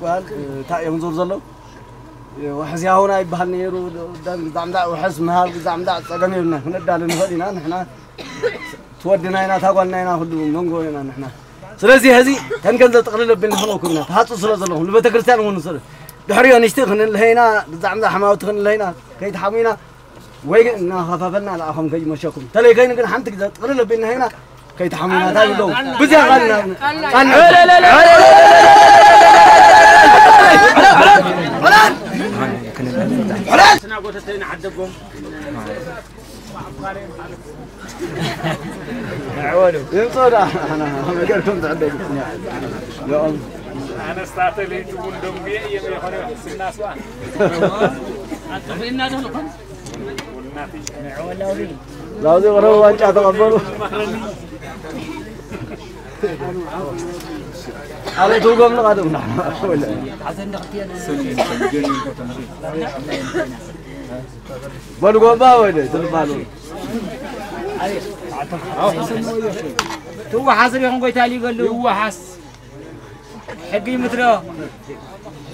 ጓል እንታይ እዮም ዞር ዘለዉ? ወሕዚ ኣሁን ኣይበሃል ነይሩ። ደም ግዛዕ ምዳዕ ውሕስ ምሃብ ግዛዕ ምዳዕ ጸገም የብልና። ክነዳሉ ንኽእል ኢና። ንሕና ትወድና ኢና፣ ታጓልና ኢና፣ ኩሉ መንጎ ኢና ንሕና። ስለዚህ ሕዚ ተንከን ዘጠቕልል ኣቢልና ክንወክልና ተሃፁ ስለ ዘለኹም ንቤተ ክርስቲያን እውን ስለ ድሕሪዮ ንሽቲ ክንልሀይና ግዛዕ ምዳዕ ሕማውቲ ክንልሀይና ከይትሓሙና ወይ እናኸፋፈልና ንኣኹም ከይመሸኩም። ተለይ ከይኑ ግን ሓንቲ ግዜ ጥቕልል ኣቢልና ሀይና ከይትሓሙና እንታይ ይብለው? ብዚያ ቃልና ቃልና ስና ጎተተይና ዓደቦም ይምጾ ዳ ኣና ነገርኩም ትዕደጉ። ኣነስታተ ለይትውን ደንጉየ እዮም የኾነ ስናስዋ ኣጥፍእና ዶ ንኾን ላውዚ ቅረቡ ዋንጫ ተቐበሉ። ኣበይ ትውጎም ንቓደም በሉ ጎባ ወደ ትልባሉ። ትወሓስ ዲኹም ጎይታ ሊበሉ? ይወሓስ። ሕጊ ይምትሎ።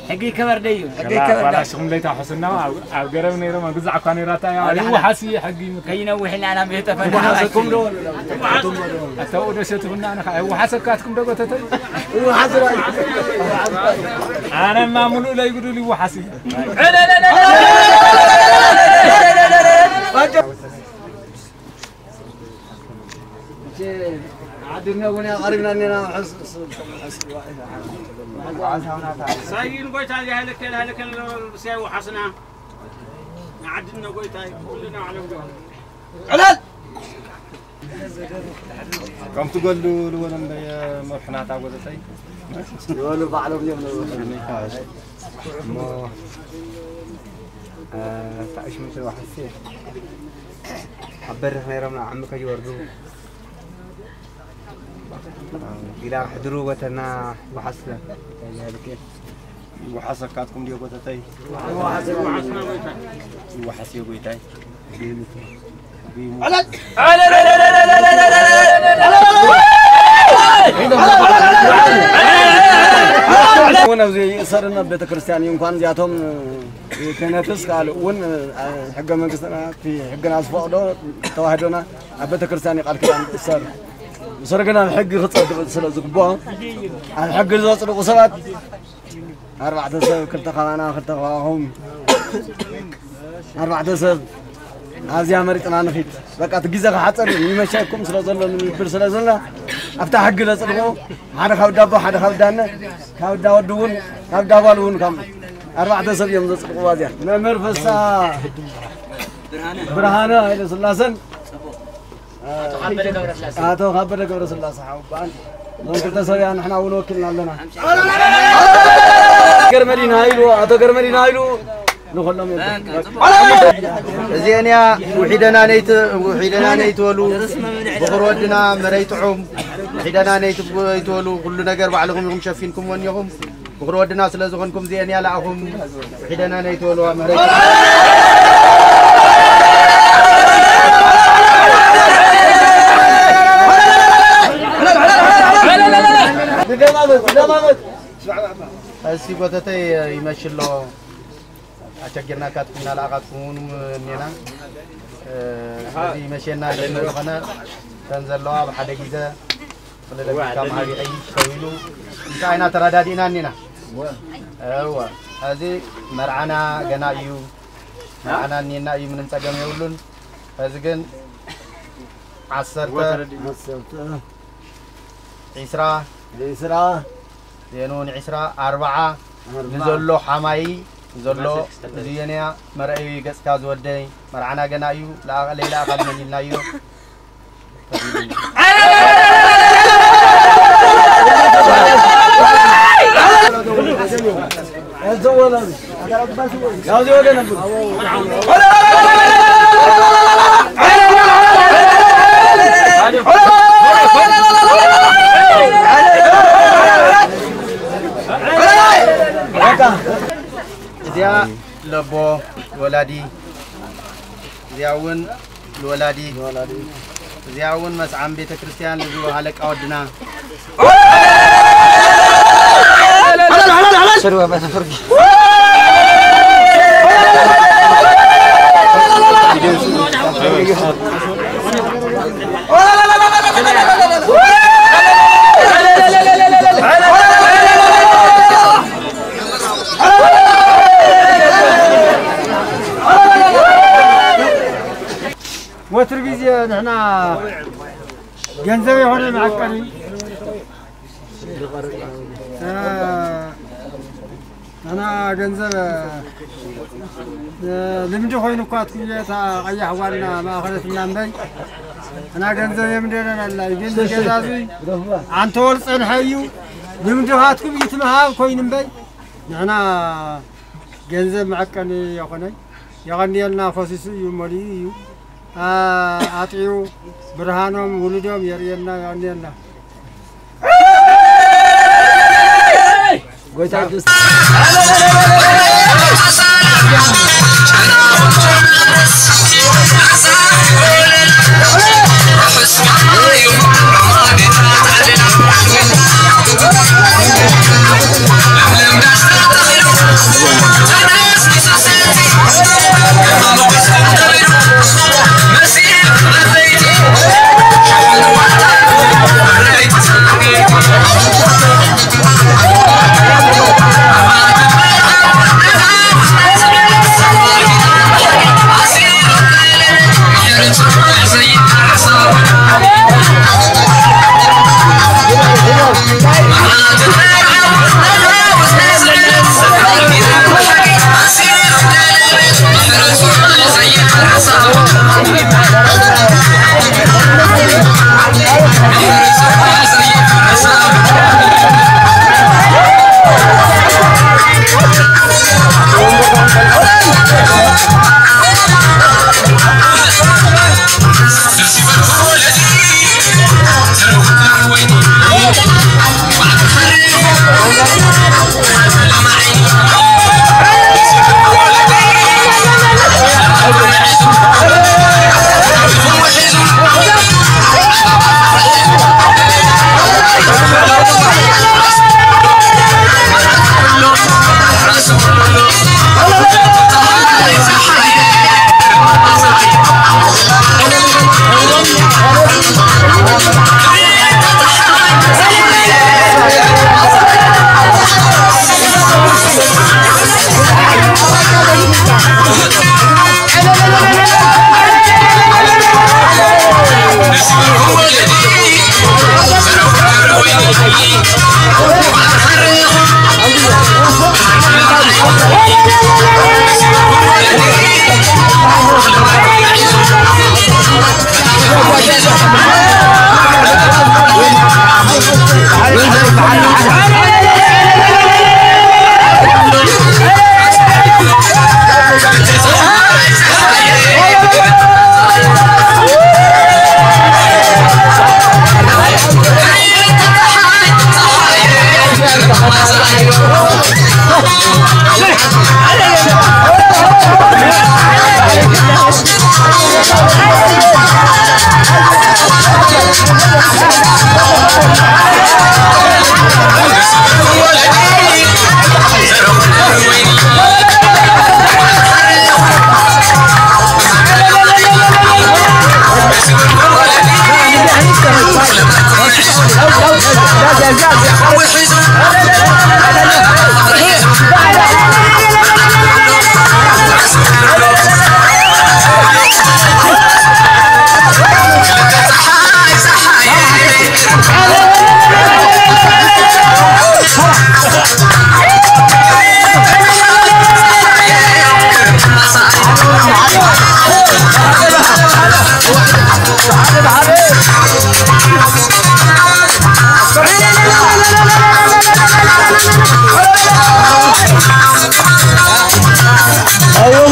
ሕጊ ይከበር ደዩ። ሕጊ ይከበር ደዩ። ባላሽኹም ለይታ ሕስና ኣብ፣ ኣብ ገረብ ነይሮም፣ ኣብ ግዛዕ እኳ ነይራታ፣ ያው፣ ኣነ ይወሓስ እየ፣ ሕጊ ይምትሎ። ከይነውሕ ኢልና ኢና ቤት ተፈና። ይወሓሰኩም ዶ? ኣተው ዶ ሸትኹና፣ ኣነ ኸዓ ይወሓሰካትኩም ዶ ጎተተይ? ይወሓስ ራይ። ኣነማ ሙሉእ ለይጉዱል ይወሓስ እየ። ዓድና እውን ኣቐሪብና እኒና። ሕስ-፣ ሕስ-፣ ሕስ-፣ ሳይን ጎይታ እዚኣ ሃለከል ሃለከል ብስያ ይወሓስና። ንዓድና ጎይታ ኩልና ዓለም ዶ ዕላል! ከም ትገሉ ልወለ እንደ መርሕናታ ጎተተይ። ዝበሉ ባዕሎም እዮም። እሞ፣ እ፣ ታእሽሙ ተባሕሲ ኣብ በርኽ ነይሮም ናብ ዓሚ ከይወርዱ ኢላ ሕድሩ ወተና ይወሓስለ። ይወሓሰካትኩም ድዮ ጎተተይ? ይወሓስ እዮ ጎይታይ። እውን ኣብዚ ይእሰርን ኣብ ቤተ ክርስቲያን እዩ። እንኳን እዚኣቶም ከይነፍስ ካልእ እውን ሕገ መንግስትና እቲ ሕግና ዝፈቕዶ ተዋህዶና ኣብ ቤተ ክርስቲያን እዩ ቃል ኪዳን ዝእሰር። እሱር ግን ኣብ ሕጊ ክጸድቕ ስለ ዝግብኦ ኣብ ሕጊ ዘጽድቑ ሰባት ኣርባዕተ ሰብ ክልተ ካባና ክልተ ካባኹም ኣርባዕተ ሰብ ኣብዚኣ መሪጥና ንኺድ። በቃ እቲ ግዜ ክሓጸር እዩ። ይመሸኩም ስለ ዘሎ ንብል ስለ ዘለና ኣብታ ሕጊ ዘጽድቑ፣ ሓደ ካብ ዳቦ፣ ሓደ ካብ ዳነ፣ ካብ ዳወዲ እውን፣ ካብ ዳጓል እውን፣ ካብ ኣርባዕተ ሰብ እዮም ዘጽድቑዋ እዚኣ። መምህር ፍስሃ ብርሃነ ሃይለ ስላሰን ኣቶ ካበደ ገብረስላሰ ሓውባን፣ እዞም ክልተ ሰብ እያ ንሕና እውን ወኪልና ኣለና። ገርመዲና ኢሉ፣ ኣቶ ገርመዲና ኢሉ ንኹሎም እዮም። እዚአን እያ ውሒደና ነይት-፣ ውሒደና ነይትበሉ፣ ብኽሪ ወድና መረይ ጥዑም፣ ውሒደና ነይት-፣ ነይትበሉ፣ ኩሉ ነገር ባዕልኹም ኢኹም ሸፊንኩምዎ እኒኹም። ብኽሪ ወድና ስለ ዝኾንኩም እዚአን እያ ለኣኹም ውሒደና ነይትበልዋ መረይ። ዝደማመፅ፣ ዝደማመፅ። እሲ ጎተተይ ይመሽሎ ኣቸጊርናካ ትኩና ለኣኻትኩም እውን እኔና። እ፣ ስለዚ ይመሸና ኣሎ። ዝኾነ ተን ዘለዋ ብሓደ ግዜ ክልተ ቢልካ መዓቢ ቀይሽ ተው ኢሉ እንታይ ኣይና ተረዳዲእና እኒና። እወ፣ እዚ መርዓና ገና እዩ። መርዓና እኒና እዩ፣ ምንም ጸገም የብሉን። እዚ ግን ዓሰርተ፣ ዓሰርተ፣ ዒስራ፣ ዒስራ፣ የንውን ዒስራ፣ ኣርብዓ ኣርብዓ። ንዘሎ ሓማይ ዘሎ እዚ የንያ መርኣዩ ገጽካ ዝወደይ መርዓና ገና እዩ። ለኣ-፣ ለይለኣኻል መን ኢልናዮ። እዚኣ ለቦ ወላዲ፣ እዚኣ እውን ንወላዲ፣ ንወላዲ። እዚኣ እውን መስዓም ቤተ ክርስቲያን ልዝቦ ሃለቃ ወድና። ወትር ግዜ ንሕና ገንዘብ የኾነ መዐቀኒ፣ እ፣ ንሕና ገንዘብ፣ እ፣ ልምዲ ኮይኑ እኳ ትኩ እታ ቀያሕ ጓልና ማእኸለትና እምበይ፣ ንሕና ገንዘብ የምደናን ኣላይ፣ ግን ዝገዛዙይ ኣንተወል ጸንሐ እዩ። ልምድኻትኩም ይትምሃብ ኮይኑ እምበይ፣ ንሕና ገንዘብ መዐቀኒ የኾነይ። የቐንየልና፣ ፈሲሱ እዩ፣ መሊኡ እዩ። ኣ-፣ ኣጥዕዩ ብርሃኖም ውሉዶም የርእየና፣ የቐንየልና። ጎይታ ክርስቶስ Ayo,